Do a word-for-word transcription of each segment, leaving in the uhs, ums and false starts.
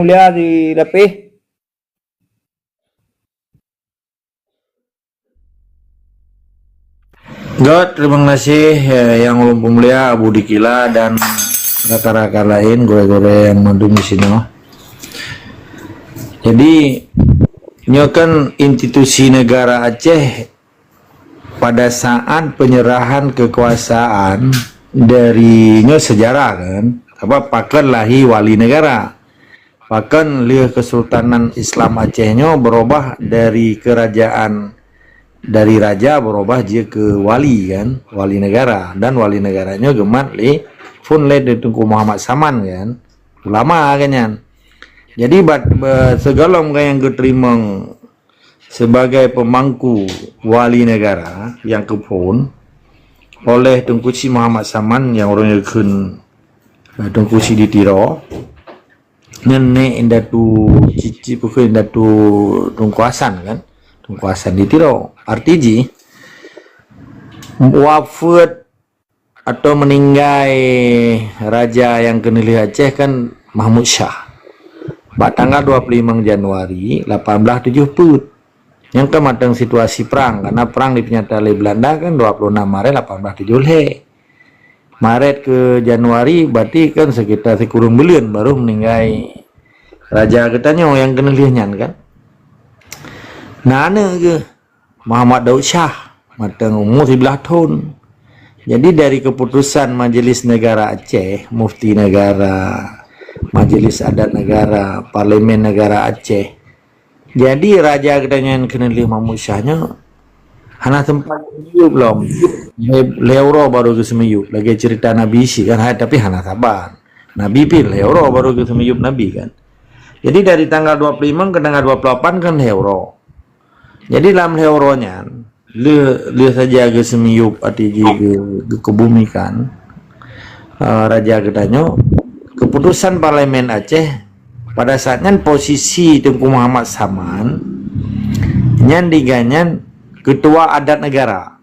Mulia di lapeh. Gét, terima kasih, eh, yang ulôn peumulia Abu Dikila dan rakan-rakan lain, gurée-gurée yang mandum di sinoe. Jadi, nyoe kan institusi negara Aceh pada saat penyerahan kekuasaan dari, nyoe sejarah kan, apa, pakon lahé wali negara. Pakon lheueh Kesultanan Islam Aceh nyoe berubah dari kerajaan, dari raja berubah jeuet keu wali kan, wali negara. Dan wali negara nyoe geumat lé phon lé Teungku Muhammad Saman kan, ulama kan nyan. Jadi bat, be-, sigohlom nyang geuteurimong sebagai pemangku wali negara nyang keuphon oleh Teungku Chik Muhammad Saman nyang ureuëng geukheun, eh, Teungku Chik di Tiro. Nyan nèk indatu Cicik, pukon indatu Teungku Hasan kan? Teungku Hasan di Tiro. Arti jih, wafeuet atau meuninggai raja nyang keuneulheueh Aceh kan Mahmud Syah. Bak tanggal dua puluh lima Januari lapan belas tujoh peuet. Nyan kan mantong situasi prang, karena prang dipeunyata lé Belanda kan dua puluh enam Maret lapan belas tujoh lhèe. Maret keu Januari, berarti kan sekitar sikureueng buleuen baru meuninggai raja geutanyoe nyang keuneulheueh nyan kan. Na aneuk geuh, Muhammad Daud Syah, mantong umu siblaih thon. Jadi dari keputusan Majelis Negara Aceh, Mufti Negara, Majelis Adat Negara, Parlemen Negara Aceh, jadi raja geutanyoe nyang keuneulheueh Mahmud Syah nyoe hana sempat geuseumeuyueb lom. Lhèe, lhèe uroe baru geuseumeuyueb. Lagèe cerita Nabi syiek kan, hai, tapi hana saban. Nabi pih lhèe uroe baru geuseumeuyueb Nabi kan. Jadi dari tanggal dua puluh lima ke tanggal dua puluh lapan kan lhèe uroe. Jadi lam lhèe uroe nyan, lheueh, lheueh saja geuseumeuyueb, arti jih geu-, geukeubumikan, eh, raja geutanyoe, keputusan Parlemen Aceh, pada saat nyan posisi Teungku Muhammad Saman nyan diganyan Ketua Adat Negara.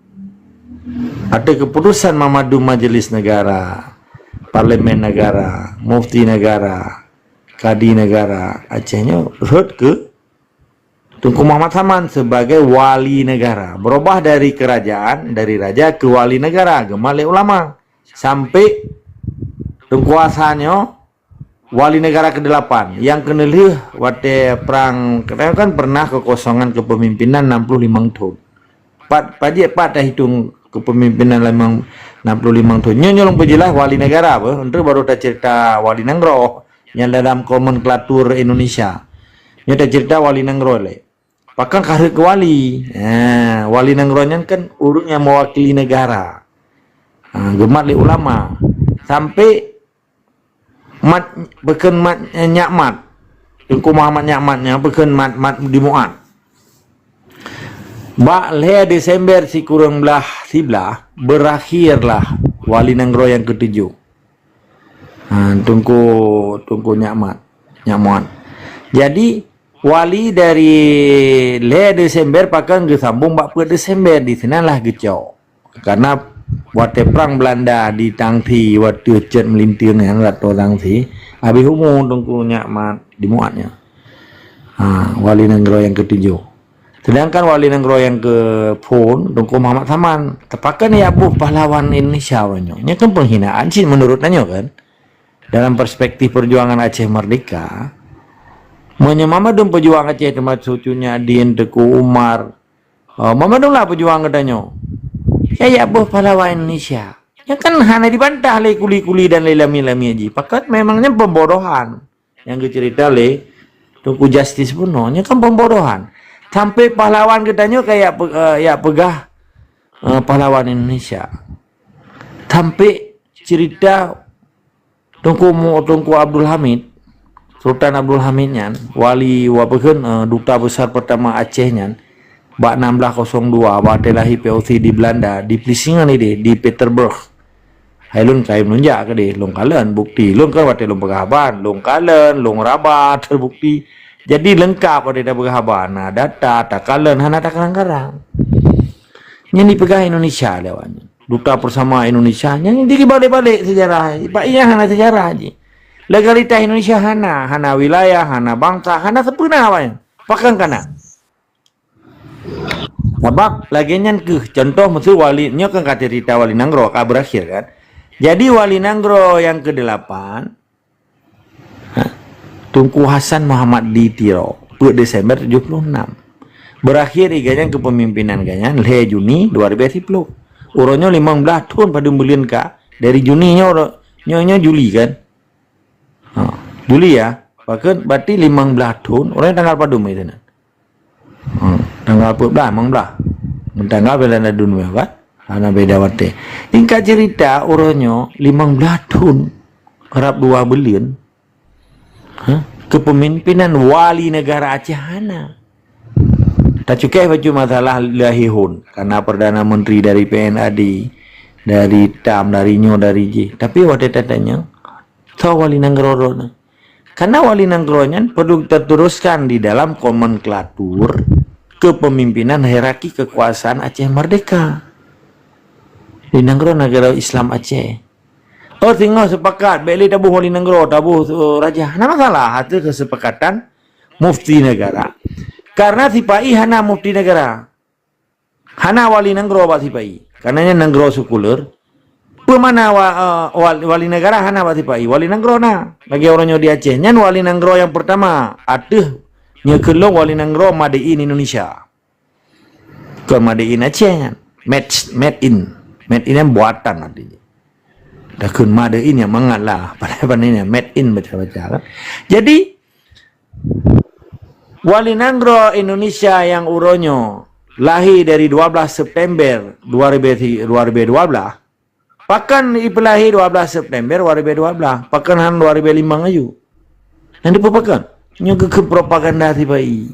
Ateueh keputusan mandum Majelis Negara, Parlemen Negara, Mufti Negara, Kadi Negara Aceh nyoe rhot keu Teungku Muhammad Saman sebagai wali negara. Berubah dari kerajaan, dari raja ke wali negara, geumat lé ulama. Sampai Teungku Hasan nyoe wali negara kedelapan, nyang keuneulheueh watèe prang, kan pernah kekosongan kepemimpinan enam puluh lima thon. Pat, pajan pat tahitong kepemimpinan limong, enam puluh lima thon. Nyoe, nyoe lôn peujeulaih wali negara apa? Untuk baru tacerita wali nanggroe nyang dalam nomenklatur Indonesia. Nyoe tacerita wali nanggroe lé. Pakon ka rhot keu wali. Ha, wali nanggroe nyan kan ureuëng nyang mewakili negara. Ha, geumat lé ulama. Sampai mat, bukon mat, eh, Nyak Mat. Teungku Muhammad Nyak Mat nyan bukon mat, mat di Muat. Bak lhèe Desember sikureueng blaih siblaih, berakhirlah wali nanggroe nyang keutujoh. Ha, Teungku, Teungku Nyak Mat, Nyak Muat. Jadi, wali dari lhèe Desember pakon geusambong bak peuet Desember, di sinan lah geucok. Karena watèe prang Belanda di Tangsi, watèe cot meulinteung nyan, Lato Tangsi, habéh umu Teungku Nyak Mat di Muat nyan. Ha, wali nanggroe nyang keutujoh. Sedangkan wali nanggroe nyang keuphon, Teungku Muhammad Saman, teupakon ya boh pahlawan Indonesia uroe nyoe. Nyan kan penghinaan cit menurut tanyoe kan. Dalam perspektif perjuangan Aceh Merdeka, meunyoe mandum pejuang Aceh teumasok Cut Nyak Dhien, Teuku Umar, oh, mandum lah pejuang geutanyoe. Ya, ya boh pahlawan Indonesia. Nyan kan hana dibantah lé kuli-kuli dan lé lamiet-lamiet jih. Pakon memang nyan pembodohan. Nyang geucerita lé Teungku Justice bunoe, nyan kan pembodohan. Sampai pahlawan geutanyoe kayak pe-, eh, yak peugah, eh, pahlawan Indonesia. Sampai cerita Teungku Mu-, Teungku Abdul Hamid, Sultan Abdul Hamid nyan, wali, wa peugah, eh, duta besar pertama Aceh nyan, bak enam belas kosong dua, watèe lahé P O C di Belanda, di Vlissingen idéh, di Petersburg. Hai lôn kai meununjak keudéh, lôn kalon bukti. Lôn kan watèe lôn peugah haba, lôn kalon, lôn raba teubukti. Jadi leungkap watèe tapeugah haba, na data, takalon, hana takarang-karang. Nyan dipeugah Indonesia lé awak nyan. Duta Bersama Indonesia, nyan dibalik-balik sejarah. Bak iya hana sejarah jih. Legalitas Indonesia hana, hana wilayah, hana bangsa, hana sapeue na awaknyan. Pakon ka na? Sabab lagèe nyan keuh contoh, meuseu wali, nyoe kan ka cerita wali nanggroe ka berakhir kan. Jadi wali nanggroe nyang keudelapan, ha, Teungku Hasan Muhammad di Tiro, peuet Desember tujoh ploh nam. Berakhir ié gobnyan kepemimpinan gobnyan lhèe Juni dua ribèe siploh. Uroe nyoe limong blaih thon padum buleuen ka, dari Juni nyoe, nyoe, nyoe Juli kan. Ha, Juli ya. Pakon berarti limong blaih thon, uroe nyoe tanggal padum itu nah. Hmm, tanggal peuet blaih, limong blaih. Tanggal beda na dunia kan? Hana beda watèe. Singkat cerita, uroe nyoe limong blaih thon, rab dua buleuen. Ha? Kepemimpinan wali negara Aceh hana. Tacukéh bacut masalah lahé hon, karena Perdana Menteri dari P N A D, dari tam, dari nyoe, dari jih. Tapi watèe tatanyong, soe wali nanggroe droeneuh? Karena wali nanggroe nyan perlu diteruskan di dalam nomenklatur kepemimpinan hierarki kekuasaan Aceh Merdeka. Di nanggroe negara Islam Aceh. Oh, singoh sepakat, bèk lé taboh wali nanggroe, taboh, eh, raja. Hana masalah, ateueh kesepakatan mufti negara. Karena sipa-i hana mufti negara. Hana wali nanggroe bak sipa-i. Karena nyan nanggroe sekuler. Peue makna wa-, eh, wal-, wali negara hana bak sipa-i. Wali nanggroe na. Lagèe uroe nyoe di Aceh. Nyan wali nanggroe nyang pertama. Ateueh nyoe keu lôn wali nanggroe made in Indonesia. Kon made in Aceh nyan. Made, made in. Made in nyan buatan artinya. Dah kon made in nyan mangat lah. Pandai-pandai nyan made in baca-baca kan. Jadi, wali nanggroe Indonesia nyang uroe nyoe lahé dari dua belas September dua ribu, dua ribu dua belas, pakon ipeulahé dua belas September dua ribu dua belas, pakon han dua ribu lima aju. Nyan dipeupakon? Nyoe keuh propaganda sipa-i.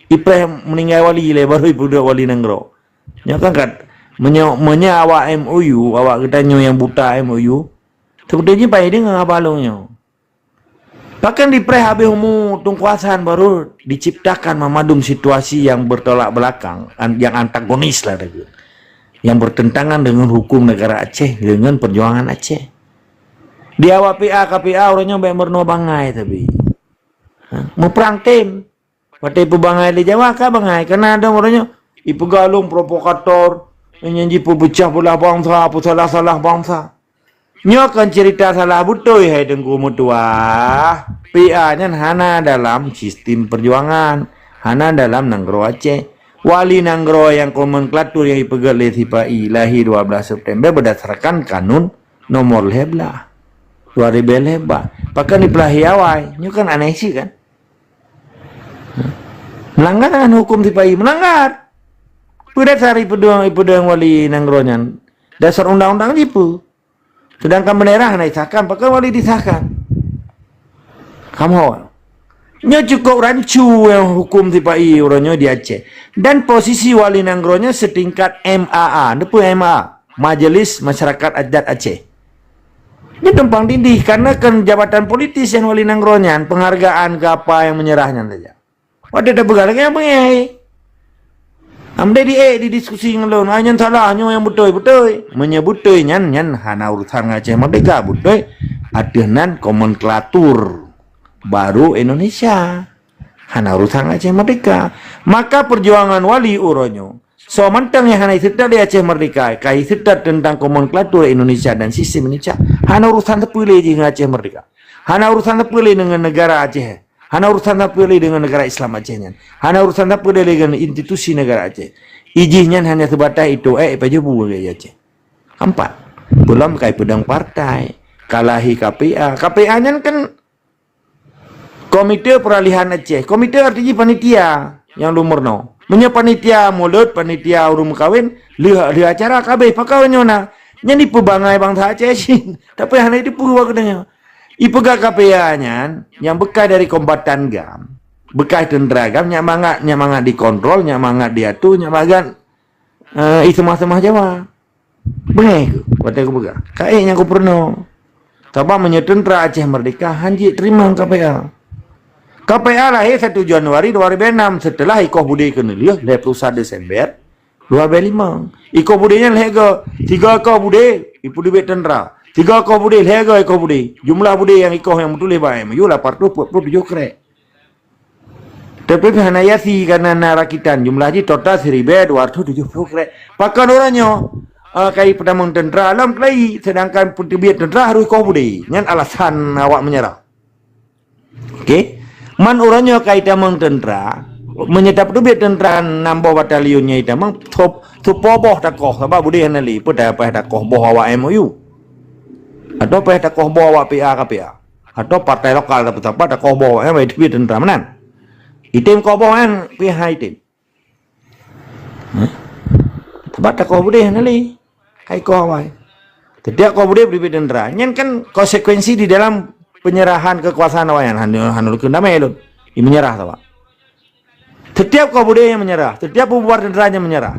Ipreh meuninggai wali lé baru ipeudeuh wali nanggroe. Nyoe kan kat, meunyoe, meunyoe awak M O U, awak geutanyoe nyang buta M O U, teupeuteuji pai deungon haba lôn nyoe. Pakon dipreh habéh umu Teungku Hasan baru diciptakan meumandum situasi nyang bertolak belakang, an-, nyang antagonis lah teuh, nyang bertentangan dengan hukum negara Aceh, dengan perjuangan Aceh. Di awak P A, K P A uroe nyoe bèk meurunoe bangai tapi. Ha, muprang tem. Watèe ipeubangai lé Jawa ka bangai, karena ada uroe nyoe ipeugah lôn provokator, nyang jipeupeucah beulah bansa, peusalah-salah bansa. Nyoe kon cerita salah beutôi hai Teungku meutuah. P A nyan hana dalam sistem perjuangan, hana dalam nanggroe Aceh. Wali nanggroe nyang nomenklatur nyang ipeugèt lé sipa-i lahé dua belas September berdasarkan kanun nomor lhèe blah, dua ribèe lhèe blah. Pakon ipeulahé awai? Nyoe kan aneh cit kan? Melanggar kan hukum sipa-i? Melanggar. Peue dasar ipeudeueng, ipeudeueng wali nanggroe nyan? Dasar undang-undang jipeue. Sedangkan bendera hana disahkan, pakon wali disahkan? Kamoe. Nyoe cukup rancu nyang hukum sipa-i uroe nyoe di Aceh. Dan posisi wali nanggroe nyoe setingkat M A A. Neupeu M A A? Majelis Masyarakat Adat Aceh. Nyoe tumpang tindih, karena kan jabatan politis nyang wali nanggroe nyan, penghargaan ke apa nyang menyerah nyan saja. Watèe tapeugah lagèe nyan beungèh. Am deh di-, eh, didiskusi ngon lôn, "Ah, nyan salah, nyoe nyang beutôi." Beutôi. Meunyoe beutôi nyan, nyan hana urusan ngon Aceh Merdeka, beutôi. Ateueh nan nomenklatur baru Indonesia. Hana urusan ngon Aceh Merdeka. Maka perjuangan wali uroe nyoe, soe mantong nyang hana iseutôt di Aceh Merdeka, ka iseutôt teuntang nomenklatur Indonesia dan sistem Indonesia, hana urusan sapeue lé jih ngon Aceh Merdeka. Hana urusan sapeue lé deungon negara Aceh. Hana urusan sapeue lé deungon negara Islam Aceh nyan. Hana urusan sapeue lé deungon institusi negara Aceh. Ijih nyan hanya seubatas itoe pajoh bu bagi Aceh. Ampat. Belom kai peudong partai. Ka lahé K P A. K P A nyan kan Komite Peralihan Aceh. Komite arti jih panitia nyang lôn meurunoe. Meunyoe panitia mulod, panitia ureueng meukawen, lheueh, lheueh acara ka habéh, pakon nyoe na. Nyan dipeubangai bansa Aceh cit. Tapi hana dipeue bak geutanyoe. Ipeugah K P A nyan, nyang bekas dari kombatan GAM, bekas teuntera GAM, nyak mangat, nyak mangat dikontrol, nyak mangat diatur, nyak mangat, eh, iseumah-seumah Jawa. Beungèh keuh, watèe kupeugah. Ka ék nyang kupeurunoe. Sabab meunyoe teuntera Aceh Merdeka han jeuet teurimong K P A. K P A lahé satu Januari dua ribu enam, seuteulah Ikoh Bude keuneulheueh lhèe ploh sa Desember dua ribu lima. Ikoh Bude nyan lhèe goe, tiga ikoh bude, ipeudubit teuntera. Tiga koh budé, lhèe goe koh budé. Jumlah budé nyang ikoh nyang meutuléh bak M O U lapan reutôh peuet ploh tujoh krek. Tapi hana yasi karena na rakitan, jumlah jih total siribèe dua reutôh tujoh ploh krek. Pakon uroe nyoe, eh, kai peutamong teuntra lom keulayi, sedangkan peuteubiet teuntra harôh koh budé. Nyan alasan awak meunyeurah. Oke. Man uroe nyoe kai tamong teuntra, meunyoe tapeuteubiet teuntra nam boh batalion nyang itamong, tupo boh takoh, sabab budé hana lé, peue tapaih takoh boh awak M O U. Atau paih takoh boh awak P A K P A. Atau partai lokal tapi sapa takoh boh awak, eh, teubiet teuntra meunan. Item koh boh kan, pih hai item. Hah? Sabab takoh budé hana lé. Kai koh awai. Setiap koh budé bri teuntra. Nyan kan konsekuensi di dalam penyerahan kekuasaan awai nyan. Hana, hana lukon damai lôn. I meunyeurah sawa. Setiap koh budé nyang meunyeurah. Setiap bubar teuntra nyang meunyeurah.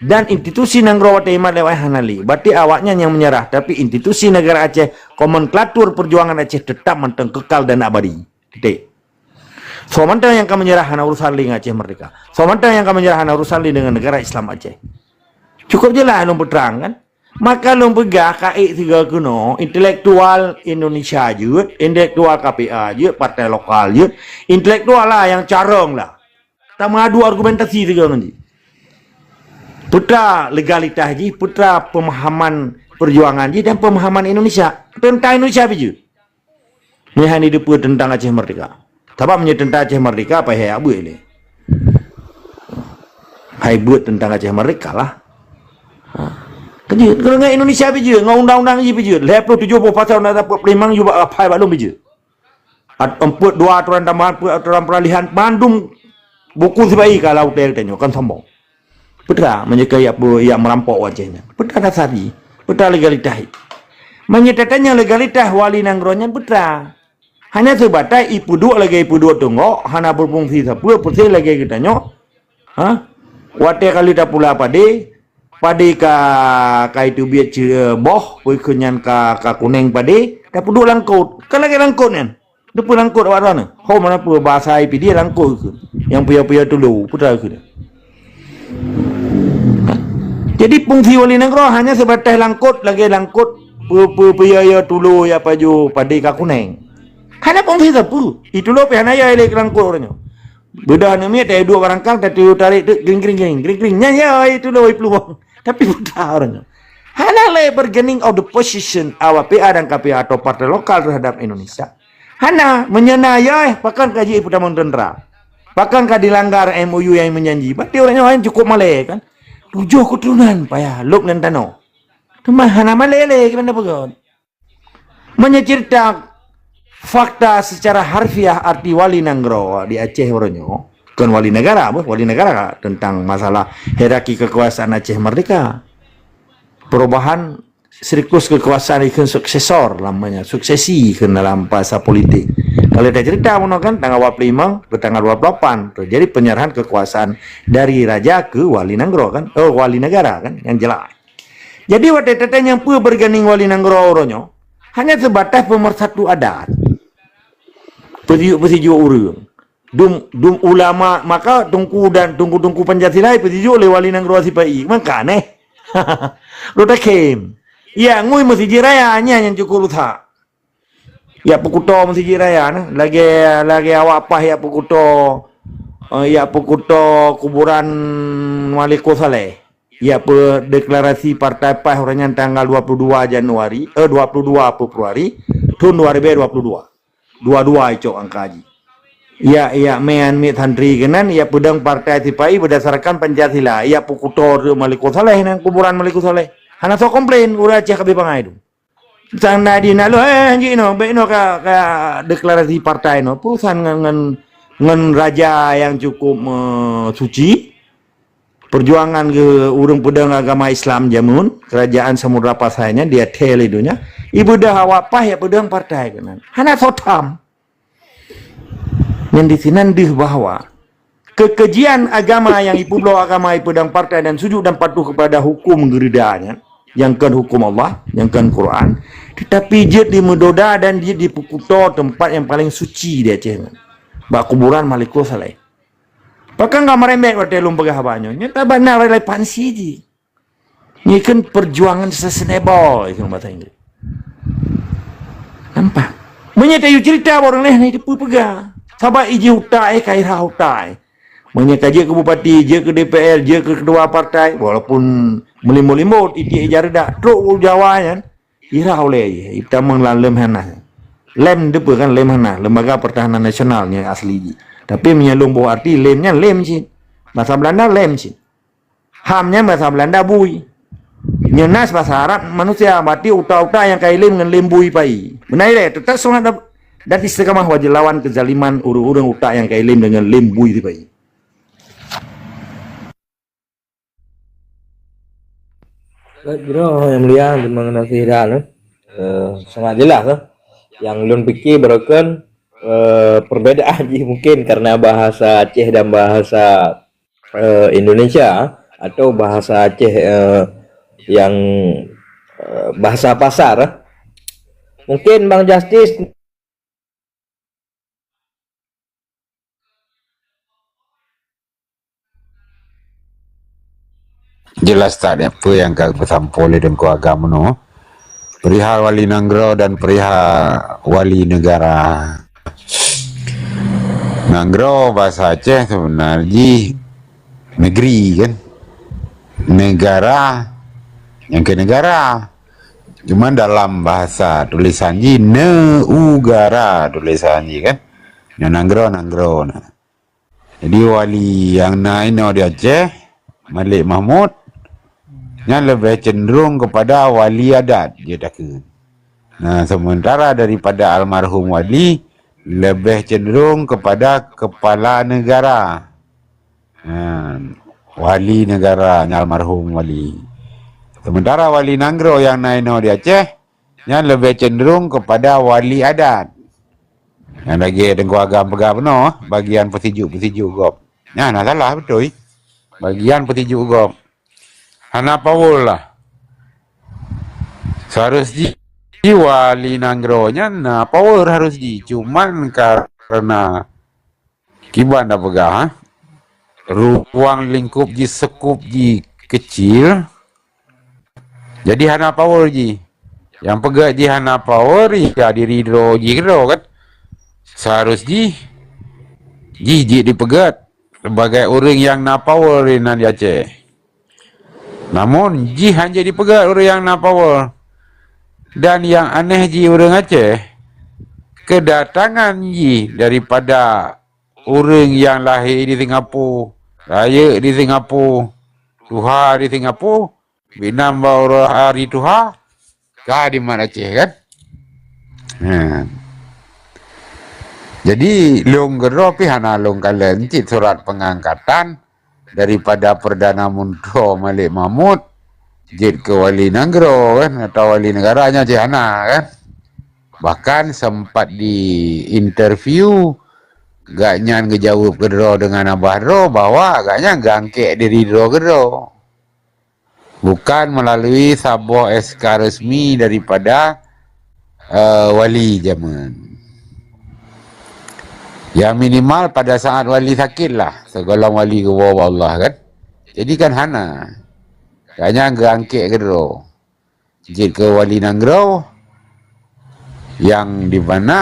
Dan institusi nanggroe watèe imat lewat hana lé. Berarti awaknyan nyang meunyeurah. Tapi institusi negara Aceh, nomenklatur perjuangan Aceh tetap mantong kekal dan abadi. Titik. Soe mantong nyang ka meunyeurah hana urusan lé ngon Aceh Merdeka. Soe mantong nyang ka meunyeurah hana urusan lé deungon negara Islam Aceh. Cukup jeulaih lôn peutrang kan? Maka lôn peugah ka ék sigoe keunoe, intelektual Indonesia jeuet, intelektual K P A jeuet, partai lokal jeuet, intelektual lah nyang carông lah. Tameuadu argumentasi sigoe ngon jih. Peue treuk legalitas jih, peue treuk pemahaman perjuangan jih dan pemahaman Indonesia. Teuntang Indonesia pih jeuet. Nyoe hana deupeue teuntang Aceh Merdeka. Sabab meunyoe teuntang Aceh Merdeka, apa hai beuet lé? Hai beuet teuntang Aceh Merdeka lah. Ha. Keujeuet, keureuna Indonesia pih jeuet, ngon undang-undang jih pih jeuet. Lhèe ploh tujoh boh pasal undang-undang peuet ploh limong jih bak apai bak lôn pih jeuet. At-, eumpeuk dua aturan tambahan, peuet aturan peuralihan, mandum buku sibawi ka lam U T R tanyoe, kon sombong. Peue treuk meunyoe ka yak peu-, yak meurampok u Aceh nyan? Peue treuk dasar jih? Peue treuk legalitas jih? Meunyoe tatanyong legalitas wali nanggroe nyan peue treuk? Hana seubatai ipeuduek lagèe ipeuduek teunggok, hana beufungsi sapeue, persis lagèe geutanyoe. Ha? Watèe ka lheueh tapula padé, padé ka, ka iteubiet ceu-, boh, peue kheun nyan ka, ka kunèng padé, tapeuduek lam kot. Kan lagèe lam kot nyan. Deupeue lam kot awak droeneuh. Ho, meunan peue bahasa I P D lam kot kheun. Nyang piôh-piôh tulo, peue treuk kheun. Jadi fungsi wali nanggroe hanya seubatai lam kot, lagèe lam kot, peue-peue piôh-piôh tulo yak pajoh padé ka kunèng. Hana fungsi sapeue. I tulo pih hana yö lé lam kot uroe nyoe. Beudoh aneuk miet, taduek barangkang, tatiyu tarék teuk, gring, gring, gring, gring, gring. Nyan yö i tulo i peuluwang. Tapi peue treuk uroe nyoe. Hana lé bargaining of the position awak P A dan K P A atau partai lokal terhadap Indonesia. Hana, meunyoe na yö, pakon ka jipeutamong teuntra. Pakon ka dilanggar M O U nyang meujanji. Berarti ureueng nyoe cukup malèe kan. Tujoh keuturonan payah lôb ngon tanoh. Teuma hana malèe lé keunan peugöt. Meunyoe ceurita fakta secara harfiah arti wali nanggroe di Aceh uroe nyoe, kon wali negara, beuh, wali negara tentang masalah hierarki kekuasaan Aceh Merdeka. Perubahan siklus kekuasaan ikheun suksesor namanya, suksesi ikheun dalam bahasa politik. Kalau taceurita bunoe kan, tanggal dua puluh lima ke tanggal dua puluh delapan terjadi penyerahan kekuasaan dari raja ke wali nanggroe kan, oh, wali negara kan, yang jelas. Jadi watèe tatanyong peue bargaining wali nanggroe uroe nyoe, hanya sebatas pemersatu adat. Peusijuek-peusijuek ureueng. Dum, dum ulama, maka teungku dan teungku-teungku Pancasila peusijuek lé wali nanggroe sipa-i. Maka neh. Rota khem. Ya, ngui meuseujid raya nyan nyang cukup rusak. Yak peukuto meuseujid raya na, lagèe, lagèe awak PAS yak peukuto, eh, yak peukuto kuburan Maliko Saleh. Yak peudeklarasi partai PAS uroe nyan tanggal dua puluh dua Januari, eh, dua puluh dua Februari thôn dua ribu dua puluh dua. Dua-dua icok angka jih. Yak, yak meu'en miet santri keunan, yak peudong partai sipa-i berdasarkan Pancasila. Yak peukuto Maliko Saleh nan kuburan Maliko Saleh. Hana soe komplain, ureueng Aceh ka abéh bangai tu. Sang na di na lôn, eh, jinoe, bèk inoe ka, ka deklarasi partai inoe. Peue urusan ngon, ngon, ngon raja nyang cukup, eh, suci. Perjuangan keu ureueng peudong agama Islam jameun, kerajaan Samudra Pasai nyan di akhé lé donya. Ibeudôh awak PAS yak peudong partai keunan. Hana soe tham. Nyan di sinan deuh bahwa kekejian agama nyang ipeubloe agama ipeudong partai dan sujud dan patuh kepada hukum geurida nyan, nyang kon hukum Allah, nyang kon Quran, tetapi jeuet dimeudoda dan jeuet dipeukuto teumpat nyang paleng suci di Aceh nyan. Bak kuburan Maliko Saleh. Pakon ka meurembet watèe lôn peugah haba nyoe. Nyoe tabana relevansi jih. Nyoe kan perjuangan sustainable, itu bahasa Inggris. Nampak? Meunyoe tayue cerita bak ureuëng laén, hana teupeu peugah. Sabab ijih utak eh, ka irhah utak eh. Meunyoe ka jeuet keu bupati, jeuet keu D P R, jeuet keu ketua partai, walaupun meulimbot-limbot, itiek ija reudak, trok u Jawa nyan, irhah ulée jih, itamong lam lem hana. Lem depe kan, lem hana, Lembaga Pertahanan Nasional nyang asli jih. Tapi meunyoe lôn boh arti, lem nyan lem cit. Bahasa Belanda lem cit. Ham nyan bahasa Belanda bui. Nyoe nas bahasa Arab manusia, berarti utak-utak nyang ka ilem ngon lem bui pai. Meunan ilée, teutap semangat dan, dan istiqamah wajib lawan kezaliman ureuëng-ureuëng utak nyang ka ilem deungon lem bui pai. Baik, Bro, yang mulia, terima kasih dah, eh. Eh, sangat jelas, eh. Yang lôn pikir baroekon, eh, perbedaan jih mungkin karena bahasa Aceh dan bahasa, eh, Indonesia atau bahasa Aceh, eh, yang, eh, bahasa pasar, eh. Mungkin Bang Justice. Jelas that apa nyang ka geupesampoe lé Teungku Agam nyoe, perihal wali nanggroe dan perihal wali negara. Nanggroe bahasa Aceh sebenar jih negeri kan. Negara nyang keu negara. Cuman dalam bahasa tulisan jih neugara tulisan jih kan. Nyan nanggroe, nanggroe na. Jadi wali nyang na inoe di Aceh, Malik Mahmud, nyan leubeh cenderung kepada wali adat jeuet takheun. Nah, sementara daripada almarhum wali leubeh cenderung kepada kepala negara. Ha, wali negara nyan almarhum wali. Sementara wali nanggroe nyang na inoe di Aceh, nyan leubeh cenderung kepada wali adat. Nyang lagée Teungku Agam peugah bunoe, bagian peusijuk-peusijuk gob. Nyan na salah beutôi. Bagian peusijuk gob. Hana power lah. Seharus jih wali nanggroe nyan na power harus jih. Cuman karena kiban dah peugah, ha? Ruang lingkup jih, sekop jih kecil, jadi hana power jih. Nyang peugét jih hana power, ya diri droe jih keudroe kan. Seharus jih, jih jeuet dipeugét sebagai ureuëng nyang na power inan di Aceh. Namun, jih hana jeuet dipeugét ureuëng nyang na power. Dan nyang aneh jih ureuëng Aceh, kedatangan jih daripada ureuëng nyang lahé di Singapura, rayeuk di Singapura, tuha di Singapura, binan bak uroe hari tuha, ka di mat Aceh kan? Ha. Jadi, lôn keudroe pih hana lôn kalon cit surat pengangkatan daripada Perdana Menteri Malik Mahmud jeuet keu wali nanggroe kan, atau wali negara nyan cit hana kan. Bahkan sempat di interview, gobnyan geujaweueb keudroe deungon abah droe bahwa gobnyan geuangkét diri droe keudroe. Bukan melalui saboh S K resmi daripada, eh, wali jameun. Ya minimal pada saat wali sakit lah, sigohlom wali geuwoe bak Allah kan. Jadi kan hana. Gobnyan geuangkét keudroe. Jeuet keu wali nanggroe nyang di mana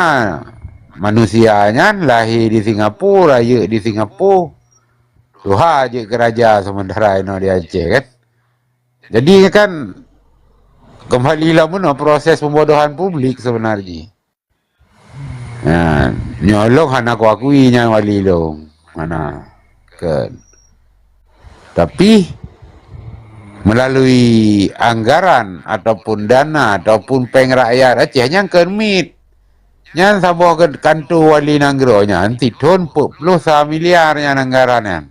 manusia nyan lahé di Singapura, rayeuk di Singapura, tuha jeuet keu raja sementara inoe di Aceh kan. Jadi kan kembali lah meunoe proses pembodohan publik sebenarnya. Ha, nyoe lôn hana kuakui nyan wali lôn. Hana. Kan. Tapi, melalui anggaran ataupun dana ataupun péng rakyat Aceh nyan keu mit. Nyan saboh ke-, kanto wali nanggroe nyan sithon peuet ploh sa miliar nyan anggaran nyan.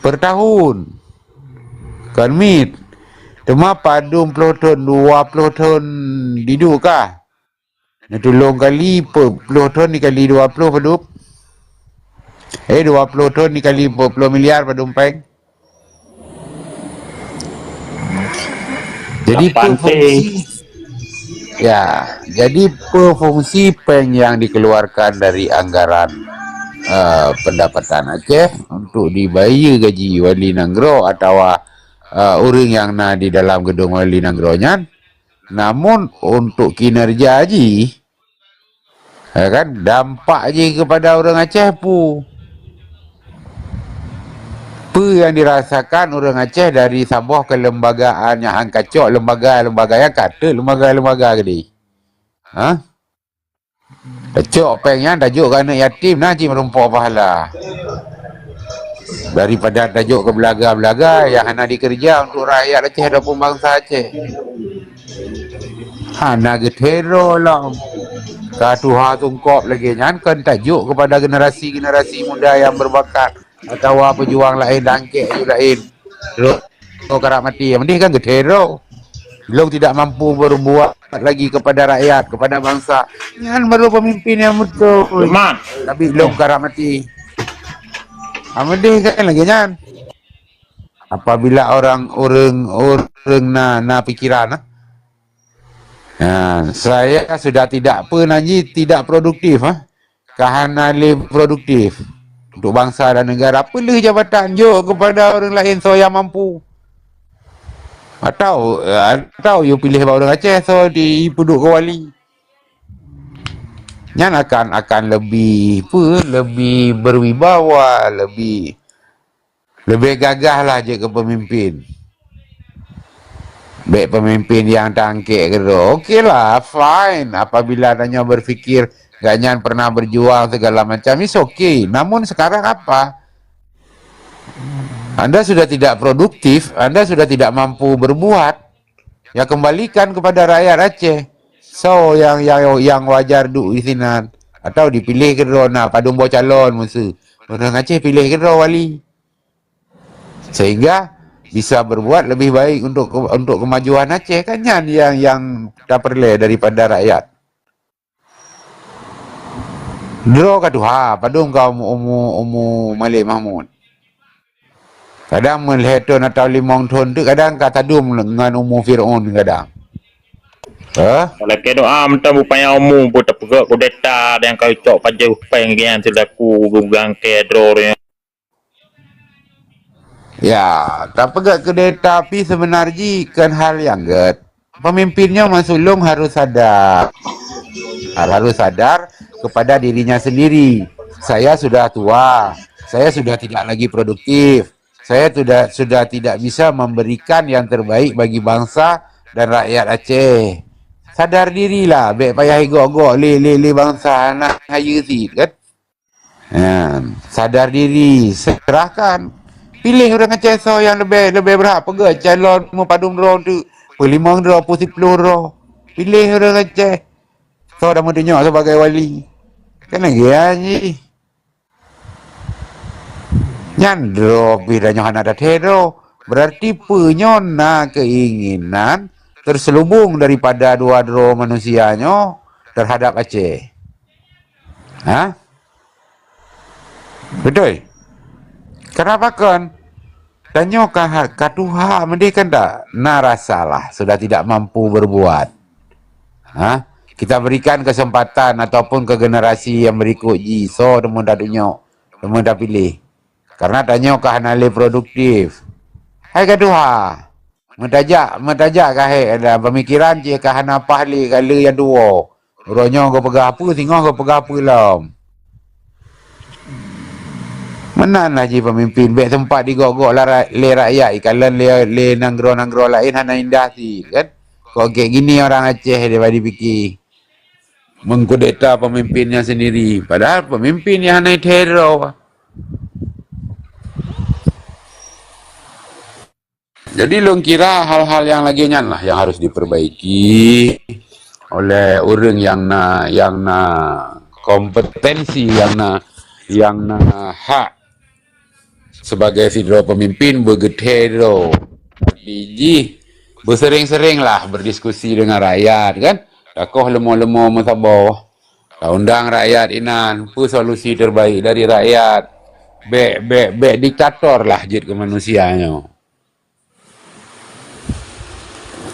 Per tahun. Kan mit. Teuma padum ploh thon, dua ploh thon didu kah? Neutulông kali peuet ploh thon dikali dua ploh padum? Eh, dua ploh thon dikali peuet ploh miliar padum péng? Jadi, lapan T. Fungsi, ya, jadi, peue fungsi péng yang dikeluarkan dari anggaran, eh, pendapatan Aceh untuk dibayar gaji wali nanggroe atawa, eh, ureuëng nyang na di dalam gedong wali nanggroe nyan, Namun untuk kinerja jih, ya kan, dampak jih kepada ureuëng Aceh peue? Peue nyang dirasakan ureuëng Aceh dari saboh kelembagaan nyang han kacok lembaga-lembaga nyang ka teuk lembaga-lembaga gede? Ha? Tacok péng nyan tajok keu aneuk yatim, na cit meurumpok pahala. Daripada tajok keu beulaga-beulaga nyang hana dikeureuja untuk rakyat Aceh ataupun bansa Aceh. Hana geutero lom. Ka tuha sungkop lagée nyan kon tajok kepada generasi-generasi muda nyang berbakat atawa pejuang laén dan kek laén. Droe karap maté, mending kan geutero. Lom tidak mampu berbuat lagi kepada rakyat, kepada bangsa. Nyan baru pemimpin yang betul. Tapi lom karap maté. Ah, mending kan lagée nyan. Apabila orang ureuëng ureuëng na na pikiran, ah. Ha, saya sudah tidak apa lagi, tidak produktif, ah. Ka hana lé produktif untuk bangsa dan negara. Peuleueh jabatan jok kepada ureuëng laén soe nyang mampu. Atau atau you pilih bak ureuëng Aceh soe di peuduek keu wali. Nyan akan akan lebih apa, lebih berwibawa, lebih Leubeh gagah lah jeuet keu peumimpin. Bék peumimpin nyang tangkek keudroe. Oke lah, fine. Apabila tanyoe berpikir gobnyan pernah berjuang segala macam, it's okay. Namun sekarang apa? Anda sudah tidak produktif, Anda sudah tidak mampu berbuat. Ya kembalikan kepada rakyat Aceh. So yang yang yang wajar duek di sinan atau dipilih keudroe na padum boh calon meusu. Ureuëng Aceh pilih keudroe wali. Sehingga bisa berbuat lebih baik untuk untuk kemajuan Aceh kan nyan yang yang tapeureulee daripada rakyat. Droe ka tuha, padum ka umu umu umu Malik Mahmud. Kadang meulhée thon atau limong thon teuk kadang ka tadum ngon umu Fir'aun kadang. Eh? Lakée doa mantong bupaya umu bu tapeugah kudeta dan ka cok pajoh péng gian silaku geugang kée droe. Ya, tapeugah kudeta pi seubeunarji kon hal nyang gét. Pemimpin nyoe meusulong harus sadar. Harus sadar kepada dirinya sendiri. Saya sudah tua, saya sudah tidak lagi produktif. Saya sudah sudah tidak bisa memberikan yang terbaik bagi bangsa dan rakyat Aceh. Sadar dirilah, bék payah igok-gok lé lé lé bangsa hana hayeue cit kan. Ha, sadar diri, serahkan. Pilih ureuëng Aceh soe nyang leubeh leubeh berhak peugah calon meupadum droe teuk, peulimong droe, peusiploh droe. Pilih ureuëng Aceh soe dan meutunyok sebagai wali. Kan lagée nyan jih. Nyan droe pih tanyoe hana tathee droe. Berarti peue nyoe na keinginan terselubung daripada dua droe manusia nyoe terhadap Aceh. Ha? Betul? Kenapa kon? Tanyoe ka ha- ka tuha meudeh kan tak? Na rasalah sudah tidak mampu berbuat. Ha? Kita berikan kesempatan ataupun ke generasi yang berikut ji so teuma tadunyok, teuma tapiléh. Karena tanyoe ka hana lé produktif. Hai ka tuha. Meutajak, meutajak ka hék ada pemikiran cit ka hana paih lé ka lé nyang tuwoe. Uroe nyoe geupeugah peue, singoh geupeugah peue lom. Meunan lah jih pemimpin, bék sempat digok-gok lé rakyat, ikalon lé, lé nanggroe-nanggroe laén hana indah cit kan. Kok gét gini orang Aceh dia badi piki. Mengkudeta pemimpinnya sendiri. Padahal pemimpin yang hana teror. Jadi lôn kira hal-hal yang lagée nyan lah yang harus diperbaiki oleh ureuëng yang na yang na kompetensi, yang na yang na hak sebagai sidroe pemimpin beugeutée droe. Tapi jih beusering-sering lah berdiskusi dengan rakyat kan. Takoh leumo-leumo meusaboh. Taundang rakyat inan, peue solusi terbaik dari rakyat. Bék bék bék diktator lah jeuet keu manusia nyoe.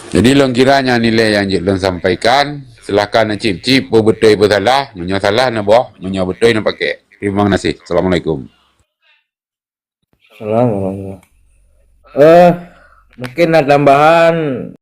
Jadi lôn kira nyan nilai nyang jeuet lôn sampaikan. Silahkan cip-cip peue beutôi peue salah. Meunyoe salah neuboh, meunyoe beutôi neupakée. Terima kasih. Assalamualaikum. Salam warahmatullahi. Eh, mungkin ada tambahan.